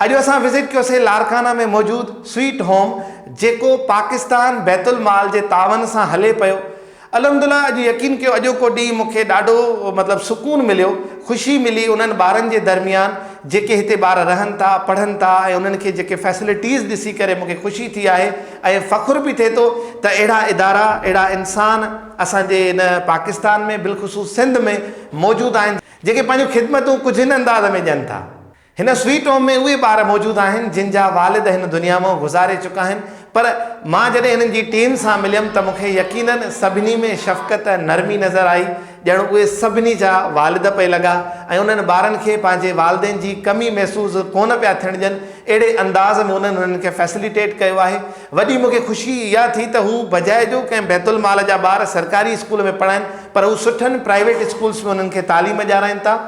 اڄ اسان وزٽ ڪيوسين لاڙڪانا ۾ موجود سوئيٽ هوم جيڪو پاڪستان بيت المال جي تعاون سان هلي پيو. الحمدلله اڄ يقين ڪيو اڄوڪو ڏينهن مون کي ڏاڍو مطلب سڪون مليو خوشي ملي انهن ٻارن جي درميان جيڪي هتي ٻار رهن ٿا پڙهن ٿا ۽ انهن کي جيڪي فيسلٽيز ڏسي ڪري مون کي خوشي ٿي آهي ۽ فخر به ٿئي ٿو ته اهڙا ادارا اهڙا انسان اسان جي هن پاڪستان ۾ بالخصوص سنڌ ۾ موجود آهن جيڪي پنهنجون خدمتون ڪجهه هن انداز ۾ ڏين ٿا. هن سوئيٽ هوم ۾ اهي ٻار موجود آهن جن جا والد هن دنيا مان گذاري چڪا آهن پر مان جڏهن هنن جي ٽيم سان مليم ته مون کي يقينن سڀني ۾ شفقت ۽ نرمي نظر آئي ڄڻ اهي سڀني جا والد پئي لڳا ۽ انهن ٻارن کي پنهنجي والدين جي ڪمي محسوس ڪونه پيا ٿيڻ ڏين اهڙي انداز ۾ انهن انهن کي فيسليٽيٽ ڪيو آهي وڏي مون کي خوشي اها ٿي ته هو بجاء جو ڪنهن بيت المال جا ٻار سرڪاري اسڪول ۾ پڙهائن پر هو سٺن پرائيويٽ اسڪولس ۾ انهن کي تعليم ڏيارائن ٿا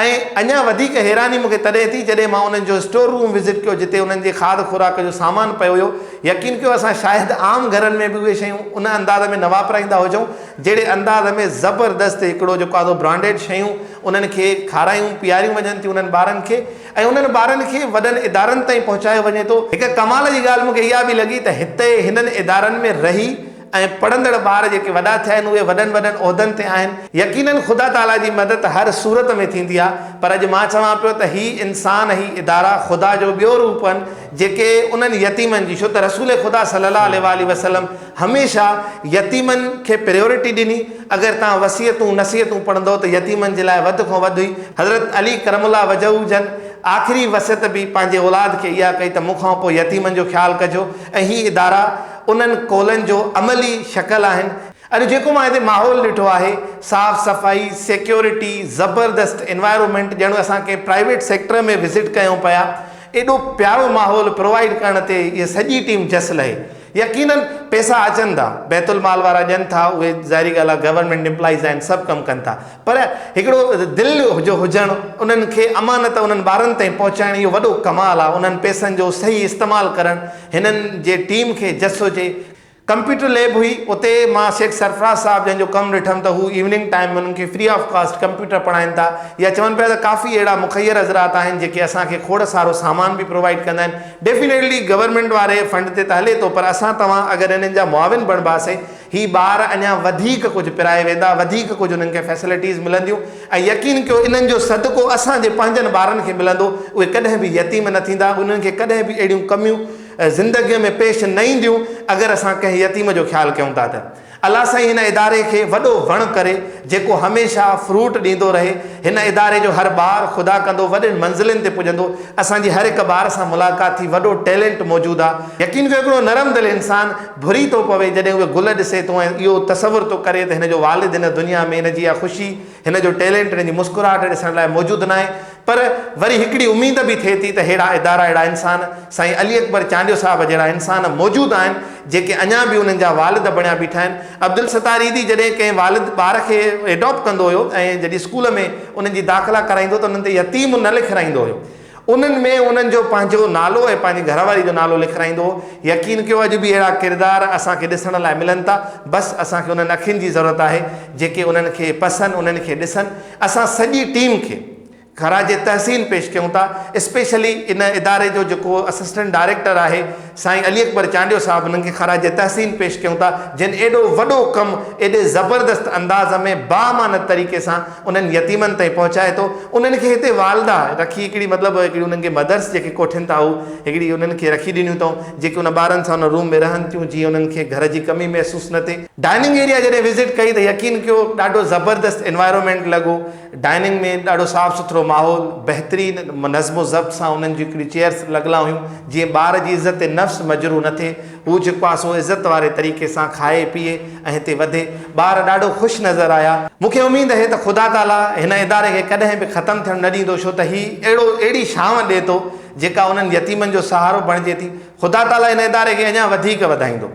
۽ اڃا وڌيڪ حيراني مون کي تڏهن ٿي جڏهن مان انهن جو اسٽور روم وزٽ ڪيو جتي انهن جي کاڌ خوراڪ جو سامان پيو هيو. يقين ڪيو اسان شايد عام گهرن ۾ به اهي شيون ان انداز ۾ نه واپرائيندا هجون جهڙي انداز ۾ زبردست هڪڙو جيڪو آهي سو برانڊيڊ شيون انهن کي کارايون پياريون وڃن ٿيون انهن ٻارن کي ۽ انهن ٻارن کي وڏن ادارن تائين پهچايو وڃي ٿو. هڪ ڪمال جي ڳالهه مون کي اها به لڳي ته هتي هنن ادارن ۾ رهي ۽ پڙهندڙ ٻار جيڪي وڏا ٿيا آهن اهي وڏن وڏن عهدن تي آهن. يقيناً خدا تعاليٰ جي مدد هر صورت ۾ ٿيندي آهي پر اڄ مان چوان پيو ته هي انسان هي ادارا خدا جو ٻيو روپ آهن جيڪي انهن يتيمن جي ڇو ته رسول خدا صلي الله عليه واٰله وسلم هميشه يتيمن کي پريورٽي ڏني اگر توهان وصيتون نصيحتون پڙهندؤ ته يتيمن جي لاء وڌ کان وڌ هئي حضرت علي ڪرم الله وجهه جن آخري وصيت به پنهنجي اولاد کي اها ڪئي ته مون کان پوء يتيمن جو خيال ڪجو ۽ هي ادارا انهن قولن جو عملي شڪل آهن. اڄ جيڪو مان هتي ماحول ڏٺو آهي، صاف صفائي، سيڪيورٽي، زبردست انوائرومينٽ ڄڻ اسان ڪنهن پرائيويٽ سيڪٽر ۾ وزٽ ڪيون پيا، ايڏو پيارو ماحول پرووائيڊ ڪرڻ تي هيء سڄي ٽيم جس لهي. يقينن پئسا اچن ٿا، بيت المال وارا ڏين ٿا، اهي ظاهري ڳالهه آهي گورنمينٽ امپلائيز آهن سڀ ڪم ڪن ٿا، پر هڪڙو دل جو هجڻ، انهن کي امانت انهن ٻارن تائين پهچائڻ اهو وڏو ڪمال آهي، انهن پئسن جو صحيح استعمال ڪرڻ هنن جي ٽيم کي جس هجي. ڪمپيوٽر ليب هئي اتي مان شيخ سرفراز صاحب جن جو ڪم ڏٺم ته هو ايوننگ ٽائيم ۾ انهن کي فري آف ڪاسٽ ڪمپيوٽر پڙهائين ٿا يا چون پيا ته ڪافي اهڙا مخير حضرات آهن جيڪي اسان کي کوڙ سارو سامان به پرووائيڊ ڪندا آهن ڊيفينيٽلي گورنمينٽ واري فنڊ تي ته هلي ٿو پر اسان توهان اگر انهن جا معاون بڻباسين هي ٻار اڃا وڌيڪ ڪجهه پرائي ويندا، وڌيڪ ڪجهه انهن کي فيسلٽيز ملنديون ۽ يقين ڪيو انهن جو صدقو اسان جي پنهنجن ٻارن کي ملندو، اهي ڪڏهن به يتيم نه ٿيندا، انهن کي ڪڏهن به اهڙيون ڪميون زندگيء ۾ پيش نه اينديون، اگر اسان ڪنهن يتيم جو خيال ڪيون ٿا ته. الله سائين هن اداري کي وڏو وڻ ڪري جيڪو هميشه فروٽ ڏيندو رهي، هن اداري جو هر ٻار خدا ڪندو وڏين منزلن تي پڄندو، اسان جي هر هڪ ٻار سان ملاقات ٿي وڏو ٽيلنٽ موجود آ، يقين ڪيو هڪڙو نرم دل انسان ڀري ٿو پوي جڏهن اهي گل ڏسي ٿو ۽ اهو تصور ٿو ڪري ته هن جو والد هن دنيا ۾ هن جي اها خوشي، هن جو ٽيلنٽ، هن جي مسڪراهٽ ڏسڻ لاء موجود ناهي پر وري هڪڙي اميد به ٿئي ٿي ته ههڙا ادارا اهڙا انسان سائين علي اڪبر چانڊيو صاحب جهڙا انسان موجود آهن جيڪي اڃا به انهن جا والد بڻيا بيٺا آهن. عبدالستار ايڌي جڏهن ڪنهن والد ٻار کي ايڊاپٽ ڪندو هيو ۽ جڏهن اسڪول ۾ انهن جي داخلا ڪرائيندو ته انهن تي يتيم نه لکرائيندو هيو انهن ۾ انهن جو پنهنجو نالو ۽ پنهنجي گهر واري جو نالو لکرائيندو هو. يقين ڪيو اڄ به اهڙا ڪردار اسان کي ڏسڻ لاء ملن ٿا. بس اسان کي انهن اکين جي ضرورت آهي جيڪي انهن کي پسن انهن کي ڏسن. اسان سڄي ٽيم کي خراج تحسين پيش ڪيون ٿا. اسپيشلي ان اداري جو جيڪو اسسٽنٽ ڊائريڪٽر آهي سائين علي اڪبر چانڊيو صاحب انهن کي خراج تحسين پيش ڪيون ٿا جن ايڏو وڏو ڪم ايڏي زبردست انداز ۾ باامانت طريقي سان انهن يتيمن تائين پهچائي ٿو انهن کي هتي والده رکي هڪڙي مطلب هڪڙي انهن کي مدرس جيڪي ڪوٺين ٿا هو هڪڙي انهن کي رکي ڏنيون اٿئون جيڪي ان ٻارن سان ان روم ۾ رهن ٿيون جيئن انهن کي گهر جي ڪمي محسوس نه ٿئي. ڊائننگ ايريا جڏهن وزٽ ڪئي ته يقين ڪيو ڏاڍو زبردست انوائرومينٽ لڳو ڊائننگ ۾ ڏاڍو صاف سٿرو ماحول بهترين نظم و ضبط سان انهن جون هڪڙيون چيئرس لڳل هيون جيئن ٻار جي عزت نفس مجروح نه ٿئي هو جيڪو آهي سو عزت واري طريقي سان کائي پيئي ۽ هتي وڌي. ٻار ڏاڍو خوش نظر آيا. مون کي اميد اهي ته خدا تعاليٰ هن اداري کي ڪڏهن به ختم ٿيڻ نه ڏيندو ڇو ته هي اهڙو اهڙي ڇانو ڏئي ٿو جيڪا انهن يتيمن جو سهارو بڻجي ٿي. خدا تعاليٰ هن اداري کي اڃا وڌيڪ وڌائيندو.